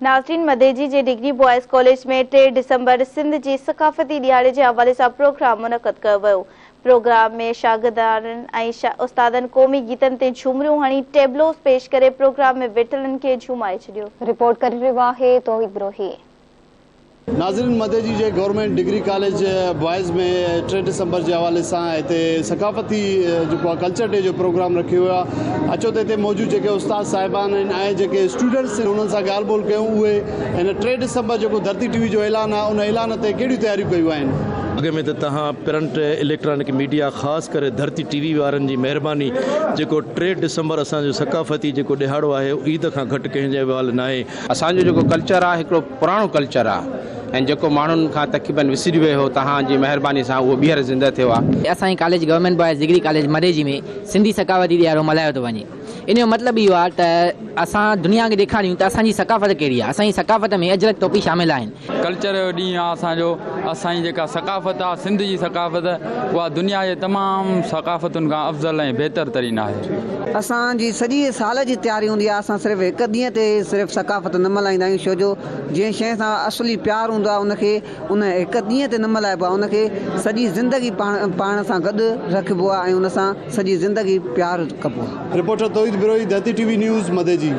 ناظرين مديجي جي degree boys college ۾ ٽي ڊسمبر سنڌ جي ثقافتي ڏهاڙي جي حوالي سان پروگرام منعقد ڪيو ويو. پروگرام ۾ شاگردن ۽ استادن قومي گيتن تي جهومريون هڻي ٽيبلوز پيش ڪري پروگرام ۾ ويٺلن کي جهومائي ڇڏيو. رپورٽ ڪري رهيو آهي توحيد بروهي. ناظرين مديجي جي گورنمينٽ ڊگري ڪاليج بوائز ۾ ٽي ڊسمبر جي حوالي سان هتي ثقافتي جيڪو آهي ڪلچر ڊي جو پروگرام رکيو ويو آهي اچو ته هتي موجود جيڪي استاد صاحبان آهن ۽ جيڪي اسٽوڊنٽس آهن انهن سان ڳالهه ٻولهه ڪيون اهي هن ٽي ڊسمبر جيڪو ڌرتي ٽي وي جو اعلان آهي ان اعلان تي ڪهڙيون تياريون ڪيون آهن. اڳ ۾ ته توهان پرنٽ اليڪٽرانڪ ميڊيا خاص ڪري ڌرتي ٽي وي وارن جي مهرباني جيڪو ٽي ڊسمبر اسان جو ثقافتي جيڪو ڏهاڙو آهي عيد کان گهٽ ڪنهن جي حوالي ناهي. اسان جو جيڪو ڪلچر آهي هڪڙو پراڻو ڪلچر آهي ۽ جيڪو ماڻهن کان تقريبن وسري ويو هو توهان جي مهرباني سان اهو ٻيهر زنده ٿيو آهي. اسان جي college government boys degree college Madeji ۾ Sindhi ثقافتي ڏهاڙو ملهايو ٿو وڃي ان جو مطلب اهو آهي ته اسان دنيا کي ڏيکاريون ته اسان جي ثقافت ڪهڙي آهي اسان جي ثقافت ۾ اجرڪ ٽوپي شامل آهن. ڪلچر جو ڏينهن آهي اسان جو اسان جي جيڪا ثقافت آهي سنڌ جي ثقافت اها دنيا جي تمام ثقافتن کان افضل ۽ بهتر ترين آهي. اسان جي سڄي سال جي تياري هوندي آهي اسان صرف هڪ ڏينهن تي صرف ثقافت نه ملهائيندا آهيون ڇو جو جنهن شيء سان اصلي پيار هوندو آهي ان کي ان هڪ ڏينهن تي نه ملهائبو آهي ان کي سڄي زندگي پاڻ پاڻ سان گڏ رکبو آهي ۽ ان سان سڄي زندگي پيار ڪبو آهي. Reporter Tauheed Brohi, Dharti T V news, Madeji.